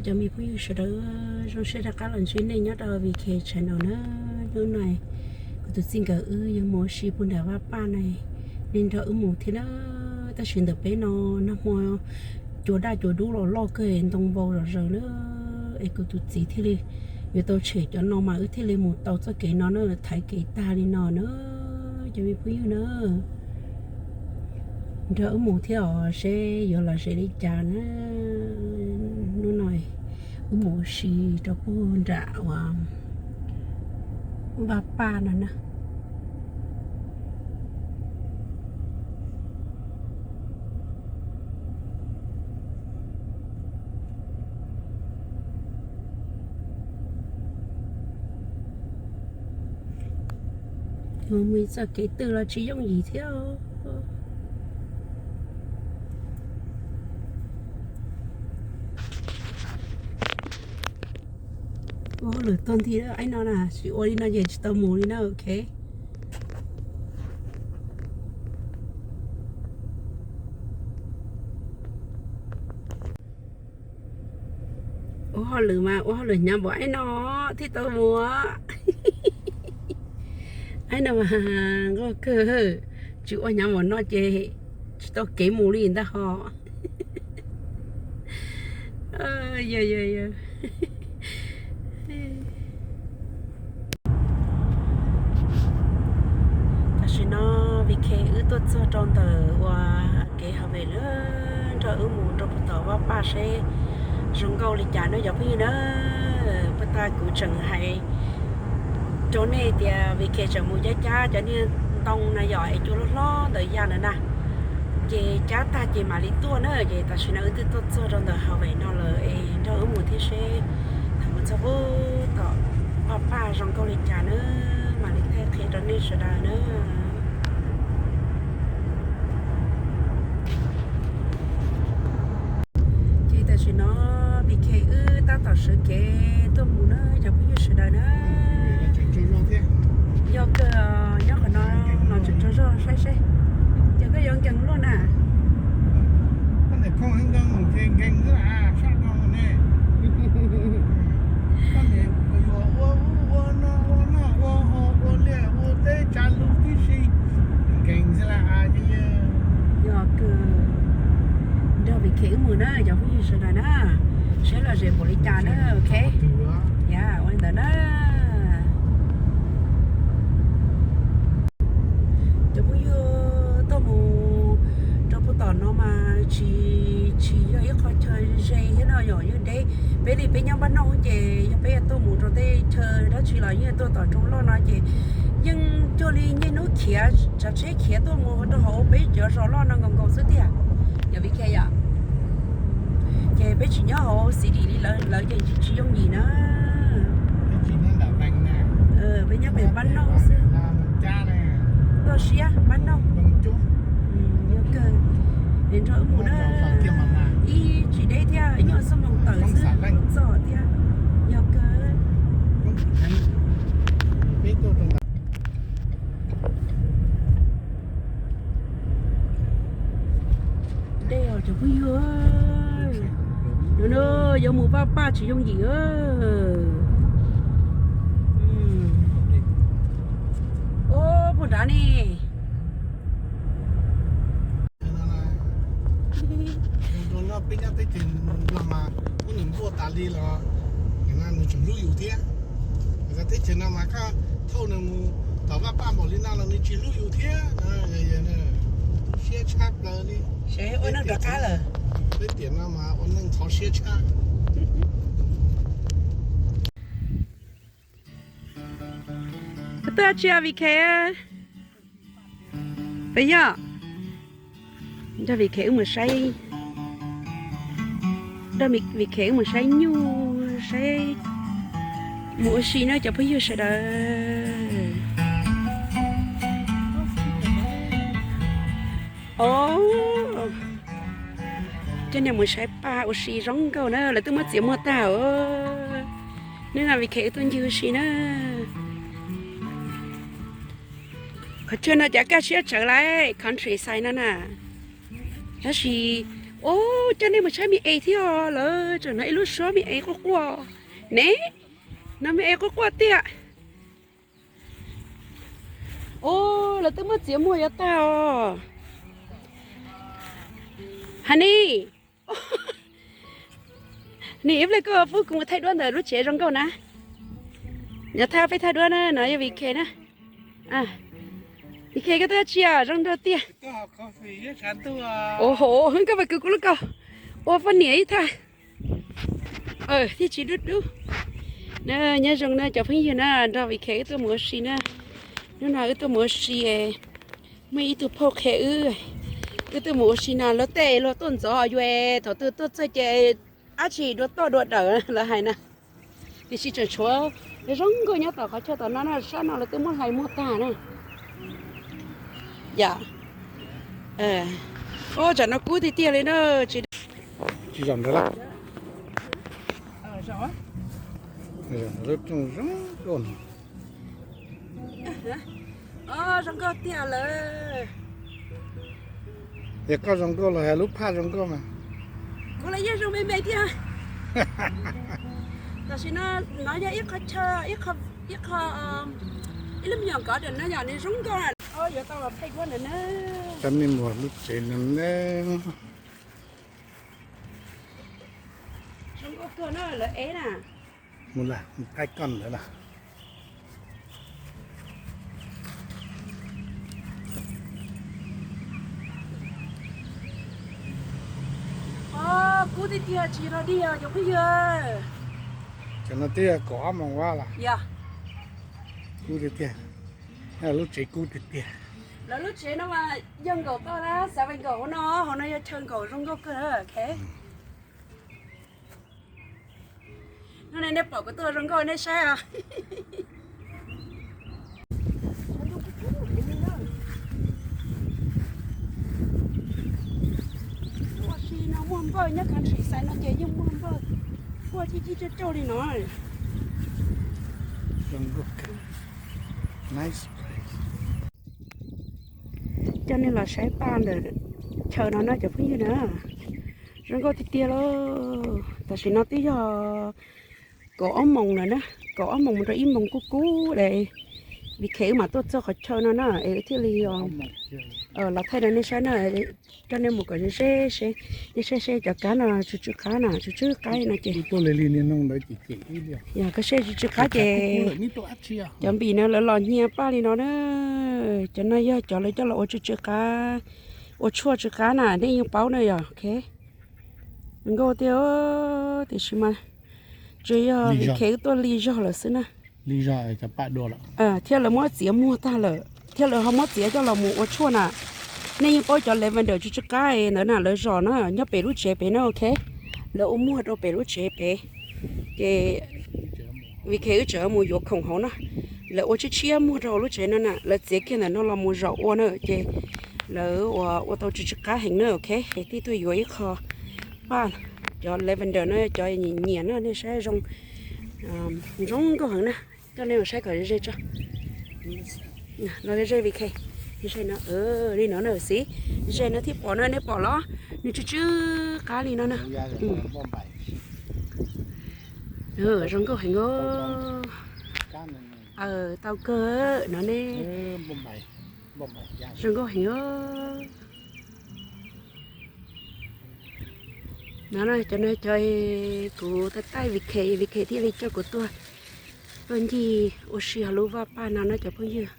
Cov me phooj ywg sawv daws, zoo siab rov qab los ntsib nej nyob rau V K Channel na. Hnub no kuv tus txij nkawm wb yuav mus ua si puag nram vaj paj na, nej nrog wb mus thiab na. Tab sis ntawm peb no nag hmo cua daj cua dub los loj kawg, ntoo vau zom zaws na, es kuv tus txiv thiaj li yuav tau tshem cov no mas wb thiaj li mus tau txoj kev no na, thaiv kev tag li no na, cov me phooj ywg na. Nrog wb mus thiab os seb yuav los ze li cas na. Hnub no wb mus ua si rau puag nram uas vaj paj no na. Mus txoj kev twg los tsis yooj yim thiab. Ua hauj lwm tuag nti lawm no na, tsis ua li no ces tsis tau mus li na, ok. Ua hauj lwm mas ua hauj lwm hnyav npaum no thiaj tau mus. Ib no mas nkauj kawg, tsis ua hnyav npaum no ces tsis tau kev mus li ntag ho. Tam sim no V K wb tuaj txog rau ntawm uas kev highway lawm, nrog wb mus rau puag tom vaj paj seb zoo nkauj li cas na cov phooj ywg na. Puag ta kuv tseem hais rau nej tias V K tseem mus cab cab cov niag ntoo na yom, es cua loj hlob ntawm yaj ntawd na, ces cab tag ces mam li tuaj na. Ces tam sim no wb twb tuaj txog rau ntawm highway no lawm es nrog wb mus thiab seb thaum mus txog puag tom vaj paj zoo nkauj li cas na, mam li thaij qhia rau nej sawv daws na. Ces tam sim no V K wb tab tom sawv kev tuaj mus na cov phooj ywg sawv daws na. Yog kawg, nyob qhov no los tseem tsaug zog saib seb ces koj yuav nkees luaj na. Yog kawg, nrog V K wb mus na cov phooj ywg sawv daws na, seb los ze npaum li cas na, ok. Yog ua li ntawd na. Cov phooj ywg, tuaj mus rau puag tom no mas tsis, tsis yog ib qho chaw ze thiab no yom, yog deb. Peb li peb nyob Npab Nauj ces yog peb yuav tuaj mus rau tej chaw dab tsi los yeej tuaj tom roob loj no ces yeej cuag li niaj hnub khiav tsav tsheb khiav tuaj mus rau hauv peb cov zos loj no nkaus nkaus xwb tiag. Yog V K yom, ces peb tsis nyob hauv city li lawv, lawv ces tsis yooj yim na. Peb nyob pem Npab Nauj xwb. Toj siab Npab Nauj. Yog kawg, es nrog wb mus na. Ib tsis deb thiab, ib nyuag xuab moos tawm xwb txog thiab. Yog kawg. Dej os cov phooj ywg, yuav mus vaj paj tsis yooj yim. Ub, puag nrad ne. Peb nyob teb chaws Nplog mas kuj nim npuaj tas li los nws tseem hlub yus thiab. Teb chaws no mas koj thauj nws mus tom vaj paj npaum li no los nws tsis hlub yus thiab. Siab tshaj plaws li. Peb tiam no mas ua neej ntxhov siab tshaj. Tuaj tsis V K? Peb yog nrog V K wb mus saib, nrog V K wb mus saib nyuj, saib, mus ua si na cov phooj ywg sawv daws. Coj nej mus saib paj ua si zoo nkauj na, lawv twb muab txiav muag tag os. Hnub no V K wb tuaj ncig ua si na. Qhov chaw no cas kaj siab tsawv lauj, countryside no na. Tab sis Ub, coj nej mus saib me es thiab os, lawv tseem hnov ib lub suab me es quaj quaj ne. Hnov me es quaj quaj tiag. Ub, lawv twb muab txiav muag yuav tag os. Honey, honey, ib pliag koj pub kuv mus thaij duab ntawm lub tsev zoo nkauj na. Yog thaij peb thaij duab na, no yog Vik na. Vik, koj twb tsis zoo nraug tiag. Ua hauv koj pais kwv kuv lub kaus, ua poj niam ib tag. Thiaj tsis dub dub. Na, nyob zoo na cov phooj ywg na, nrog Vik wb tuaj mus ua si na. Hnub no wb tuaj mus ua si, muaj ib tug phauj qhia wb, wb tuaj mus ua si na, luag tej luag tuaj ntxov yuav, thaum twg tuaj txog ces dab tsi dua toj dua dawm lawv hais na. Tiam sis tseem tshuav zoo nkauj nyob tom qhov chaw tom no na, sab no lawv twb muab hlais muag tag na. Yom. Ub, tsam no kub tiag tiag li na. Tsis, tsis zom ntawd lawm. Lub rooj zoo nkauj no. Zoo nkauj tiag lawm. Yog koj zoo nkauj los hais lub phaj zoo nkauj mas. Kuv los yeej zoo me me thiab. Tam sim no, no yog ib qho chaw, ib qho, ib qho, ib lub me nyuam nkov ntawm no yog nws zoo nkauj na. Yuav tau los thaij duab ntawm na. Coj nej mus lub tsev no ne. Zoo nkauj kawg na lawv ev na. Mus lawm, mus thaij koj ntawd na. Kub tiag tiag tsis los dig os cov phooj ywg. Cov no twb yog kaum ob moos vaj los. Yog. Kub tiag tiag. Lub tsev kub tiag tiag. Lawv lub tsev no mas yog nkaum toj na, xav nkaum hauv no, hauv no yog chaw nkaum zoo nkauj kawg. Hnub no nej pom kuv tuaj zoo nkauj nej saib os. Ua si no muaj npawj, nyob countryside no ces yeej muaj npawj quaj cig cig cauj cauj li no. Coj nej los saib paj ntawm chaw no na cov phooj ywg na. Zoo nkauj tiag tiag lauj. Tam sim no twb yog kaum ob moos lawm na, kaum ob moos mus rau ib moos kub kub li. Vim khe wb mam tuaj txog qhov chaw no na es thiaj li los thaij rau nej saib na. Coj nej mus kom ze ze seb, nej saib seb cov kab no tsw tsw qab na, tsw tsw qab no ces, yog koj saib tsw tsw qab ces cov npim no lawv los hnia paj li no na. Cov no yog cov lawv coj los ua tsw tsw qab, ua tshuaj tsw qab na, nej yeej paub na yog. Nkauj tiag, tiam sis mas tsuas yog vim khe wb tuaj lig zog lawm xwb na. Thiab lawv muab txiav muag tag lawm, thiab lawv ho muab txiav coj los mus ua tshuaj na. Nej yeej paub cov lavender tsw tsw qab ntawd na, lawv zom na nyob pem lub tsev pem na, ok. Lawv ua muag rau pem lub tsev pem, ces vim khe wb tseem mus yuav khoom hauv na. Lawv ua tshiab tshiab muag rau hauv lub tsev no na, lawv txiav kiag ntawm no los mus zom ua na, ces lawv ua, ua tau tsw tsw qab heev na, ok. Es tib tuaj yuav ib qho paj, cov lavender no cov nyiam nyiam na, nej saib zoo, zoo nkauj heev na. Coj nej mus saib kom ze tso. Los ze vim khe, ze no, li no na xib, ze no thiaj pom no, nej pom los, nws tsw tsw qab li no na. Zoo nkauj heev os. Tau kawg no ne. Zoo nkauj heev os. No cov no cov kuv taij taij vim khe, vim khe thiaj li coj kuv tuaj, tuaj ncig ua si hauv lub vaj paj no na cov phooj ywg.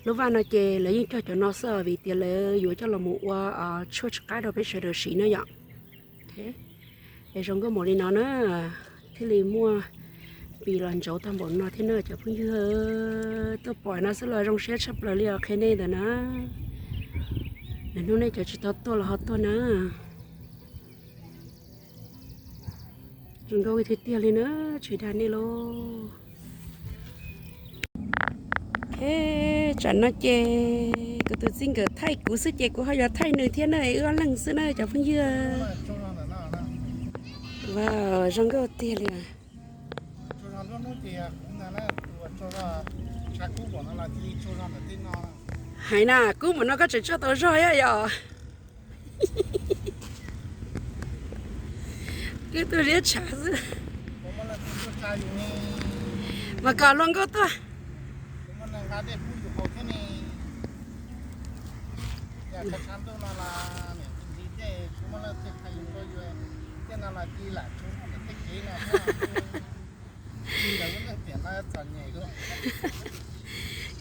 Lub vaj no ces lawv yeej cog cov no xwb vim tias lawv yuav coj los mus ua tshuaj tsw qab rau peb sawv daws siv na yom. Es zoo nkauj npaum li no na, thiaj li muaj pis los ntsauv tag npaum no thiab na cov phooj ywg. Tuaj pom no xwb los zoo siab tshaj plaws li os, qhia nej ntawd na. Lwm hnub nej cov tsis tau tuaj los ho tuaj na. Zoo nkauj tiag tiag li na, tsis dag nej lauj. Tsam no ces kuv tus txij nkawm thaij kuv xwb ces kuv ho yuav thaij nws thiab na, wb ob leeg xwb na cov phooj ywg. Wow, zoo nkauj tiag li. Hais na, kub npaum no koj tseem tsuag tau zog yom. Wb tuaj ziab tshav xwb. Mas kom luag nkauj tuaj.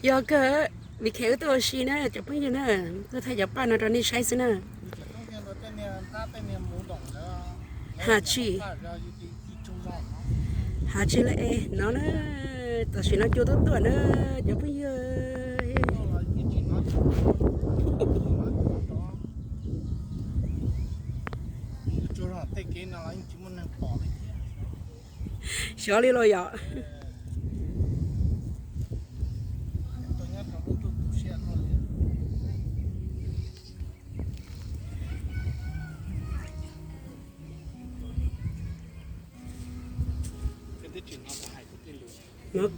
Yog kawg, vim kheev wb tuaj ua si na cov phooj ywg na, tuaj thaij cov paj no rau nej saib xwb na. Has tsis, has tsis lawm es no na, tam sim no cua tuaj tuaj na cov phooj ywg. Xyov li los yom. Nyob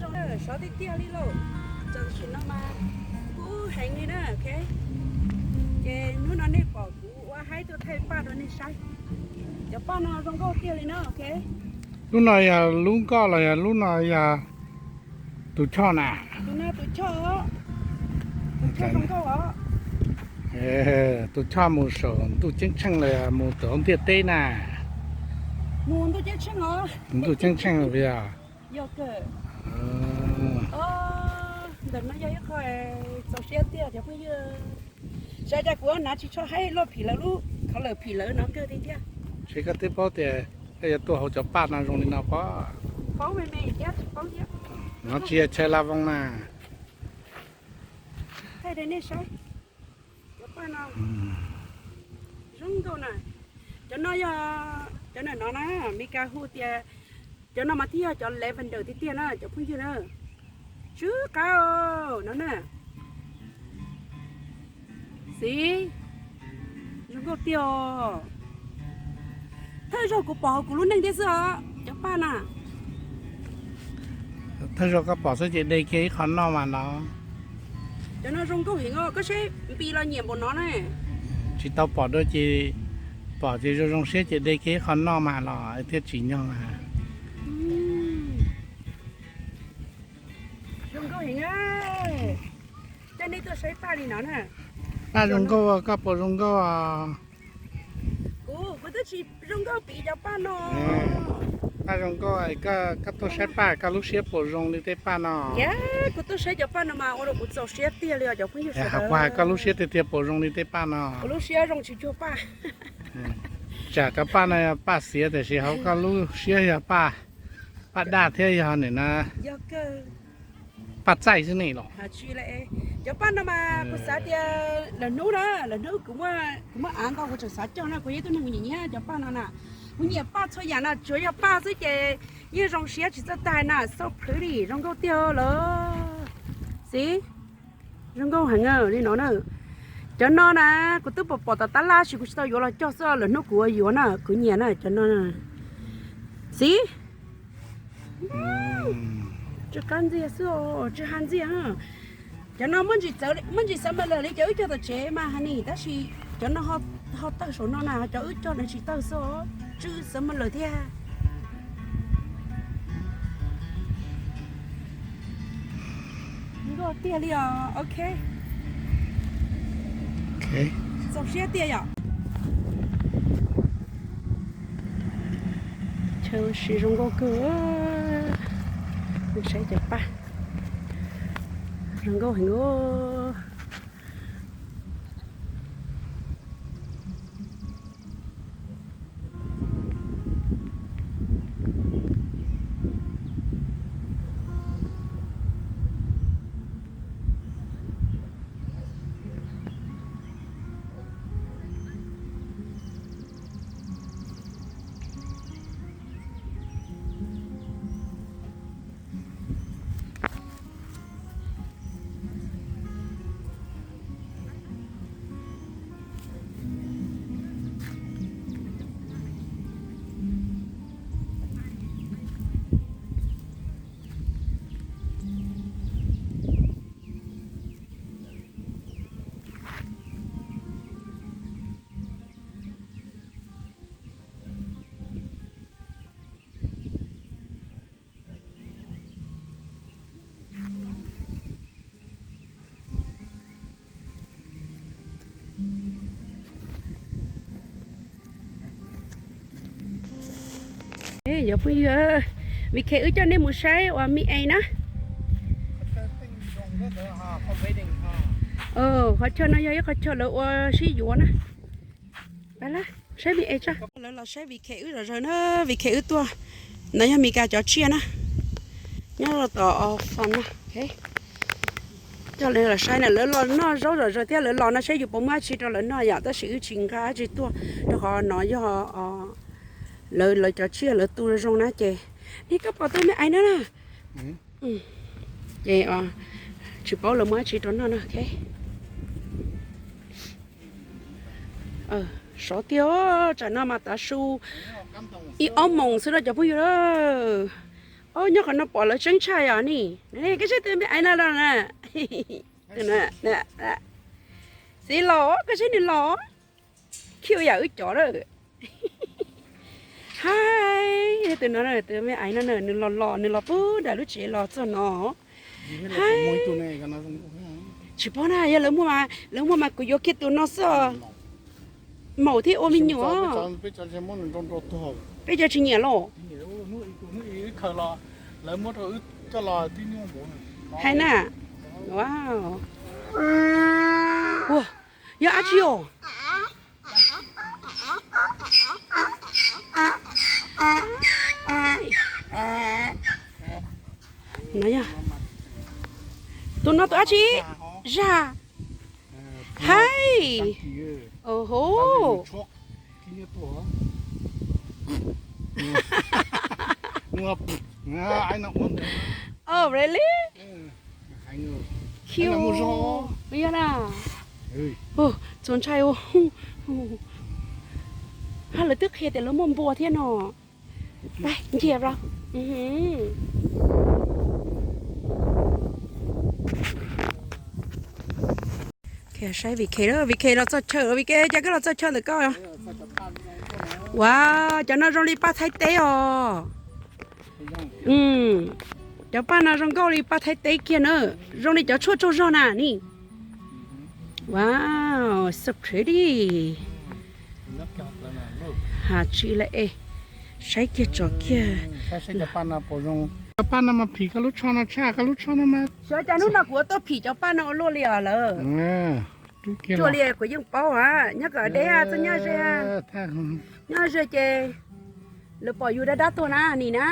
zoo, sov tiag tiag li lauj. Tam sim no mas kub heev li na, ok. Ces hnub no nej pom kuv ua haib tuaj thaij paj rau nej saib. Cov paj no zoo nkauj tiag li na, ok. Lub no yog lub nkoj los yog lub no yog tus choj na? Tus no tus choj, tus choj zoo nkauj os. Tus choj mus saum ntuj ceeb tsheej los yog mus saum ntiaj teb na? Mus ntuj ceeb tsheej os. Ntuj ceeb tsheej puas yog? Yog kawg. Ntawm no yog ib qho txaus siab tiag cov phooj ywg. Xav cas kuv hnav tsis tshua haib luaj phim lawv lub, qhov lawm phim lawv no kawg tiag tiag. Seb koj twb paub tias koj yuav tuaj hauv cov paj no zoo li no pob? Paub me me thiab tsis paub thiab. No tsis yog chaw la voos na. Thaij rau nej saib. Cov paj no zoo nkauj na. Cov no yog cov no na, Meskas hu tias, cov no mas thiaj yog cov lavender tiag tiag na cov phooj ywg na. Tsw qab no na. Xib, zoo nkauj tiag os. Thawj zaug kuv pom hauv kuv lub neej thiab xwb os cov paj na. Thawj zaug koj pom xwb ces de kiag ib qho noj mas no. Cov no zoo nkauj heev os, koj saib npis los nyiam npaum no na. Tsis tau pom dua ces pom ces zoo zoo siab ces de kiag ib qho noj mas los thiaj tsim nyog mas. Zoo nkauj heev. Coj nej tuaj saib paj li no na. Paj zoo nkauj, koj puas zoo nkauj? Kuv, kuv twb tsis zoo nkauj piv cov paj no. Paj zoo nkauj, koj tuaj saib paj koj lub siab puas zoo li tej paj no? Kuv tuaj saib cov paj no mas ua rau kuv txaus siab tiag li os cov phooj ywg sawv daws. Kuv hais koj lub siab tiag tiag puas zoo li tej paj no? Kuv lub siab zoo tsis cuag paj. Tsam cov paj no yog paj xiav tiam sis hauv koj lub siab yog paj, paj daj thiab yog nim no paj txaij xwb ne los. Cov paj no mas kuv xav tias lwm hnub na, lwm hnub kuv muaj av nkaus kuv tseem xav cog no, kuv yog ib tug neeg kuv nyiam nyiam cov paj no na. Kuv nyiam paj txhua yam na, tsuav yog paj xwb ces yeej zoo siab tsis txawj tag na, so pretty, zoo nkauj tiag lawm. Xib, zoo nkauj heev li no na. Cov no na, kuv twb pom pom tom tab laj sis kuv tsis tau yuav los cog xwb, lwm hnub kuv ua yuav na, kuv nyiam na cov no. Xib, tsw qab ntxiag xwb, tsw ha ntxiag. Cov no muaj ntsis xav me lawm li cov wb cog tom tsev mas ha ni, tab sis cov no ho tawg saum no na, cov wb cog no tsis tawg xwb, tsw xav me lawm thiab. Nkauj tiag li os, ok. Txaus siab tiag yom. Chaw ua si zoo nkauj kawg. Saib cov paj zoo nkauj heev. Cov phooj ywg, Vij Khe wb coj nej mus saib uas me es na. Qhov chaw no yog ib qhov chaw lawv ua sib yuav na. Saib me es tso. Lawv los saib Vij Khe wb zom zaws na, Vij Khe wb tuaj. No yog Mes Kas cov tsiaj na, nyob rau tom fo no. Coj lawv los saib na, lawv los noj zaub zom zaws thiab, lawv los no saib yus puas muaj dab tsi rau lawv noj yom, tab sis wb tsis nqa dab tsi tuaj, rau qhov no yog lawv, lawv cov tsiaj lawv tu zoo na ces. Nej koj pom tus me ais no na? Ces tsis paub lawv muaj dab tsi rau noj no. Sov tiag, tsam no mas tav su ib ob moos xwb no cov phooj ywg. Nyob qhov no pom lawv tseeb tshaj yom ni. Koj saib tus me ais no los na. Txiv los, koj saib nws los. Cute yam wb cov lawm. Haib, tus no, tus me ais no nws los los, nws los puag nram lub tsev los txog no. Haib, tsis paub na, yog lawv muaj, lawv muaj mas kuv yuav kiag tus no xwb. Maum thiab ua me nyuam. Peb cov tsis nyiam los. Haib na. Wow. Ua, yog dab tsi os? No yog, tus no tus dab tsi? Zaj. Haib. Oho. Oh, really? Cute. Yog na. Txaus ntshai. Hab lawv twb qhia tias lawv muaj npua thiab no. Saib Vij Khe, Vij Khe los txog chaw, Vij Khe, cas koj los txog chaw ntawm koj? Wow, cov no zoo li paj Thaib teb os. Cov paj no zoo nkauj li paj Thaib teb kiag na, zoo li cov tshuaj tsaug zog na ni. Wow, so pretty. Has tsis lawm es, saib kiag tso kiag. Cov paj no mas phim koj lub tsho no tshaj, koj lub tsho no mas. Xyov cas hnub no kuv ua tuaj phim cov paj no ua luaj li os lawm. Cuag li kuv yeej paub a, nyob kom deb txog nyob ze, nyob ze ces lawv pom yus dab dab tuag na nim na.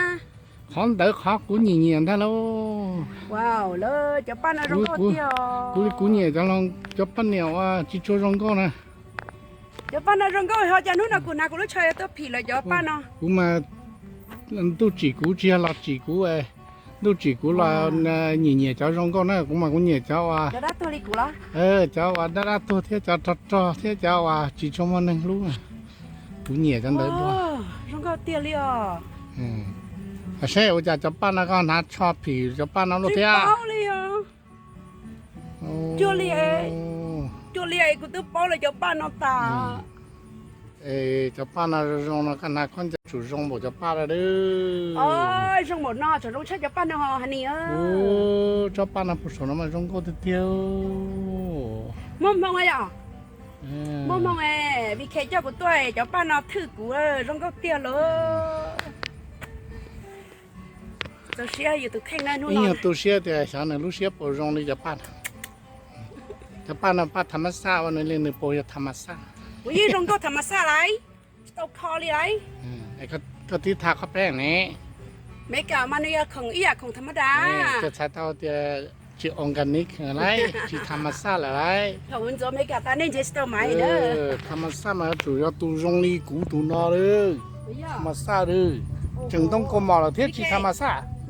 Qhov ntawd qhov kuv nyiam nyiam ntag lauj. Wow, lawv cov paj no zoo nkauj tiag. Kuv, kuv nyiam cov, cov paj niam uas tsis tshua zoo nkauj na. Cov paj no zoo nkauj, ho cas hnub no kuv hnav kuv lub tsho yuav tuaj phim lawv cov paj no. Kuv mas ntuj tsim kuv tsis yog los tsim kuv, ntuj tsim kuv los nyiam nyiam cov zoo nkauj na, kuv mas kuv nyiam cov uas, cov uas dab dab tuag thiab cov rog rog thiab cov uas tsis tshua muaj neeg hlub. Kuv nyiam cov ntawd dua. Zoo nkauj tiag li os. Saib ua cas cov paj no koj hnav tsho phim cov paj no luaj thiab. Cuag li, cuag li kuv twb paub lawv cov paj no tas. Es cov paj no zoo no koj hnav khaub ncaws tsum zoo npaum cov paj no. Zoo npaum no tseem zoo tshaj cov paj no hos ni. Tsob paj no puag saum no mas zoo nkauj tiag tiag. Muaj hmoo yom? Muaj hmoo, Vij Khe coj kuv tuaj cov paj no thwj kuv zoo nkauj tiag lawm. Txaus siab yus tus kheej na hnub no. Ib nyuag tu siab tias xyov nws lub siab puas zoo li cov paj no. Cov paj no paj tham mas xaj ua nws li nws puas yog tham mas xaj. Kuv yeej zoo nkauj tham mas xaj lauj, tsis tau kho li lauj. Koj tib tham qhov peb ne. Mes kas mas nws yog khoom ib yam khoom tham mas das. Koj txhais tau tias tsis organic lawm, tsis tham mas xaj lawm lauj. Thaum ntxuav Mes kas tas nej ntshe tsis tau mas na. Tham mas xaj mas yuav tsum yog tus zoo li kuv tus no lawm. Tham mas xaj lawm. Tseem ntoo kaus mom lawm thiab tsis tham mas xaj.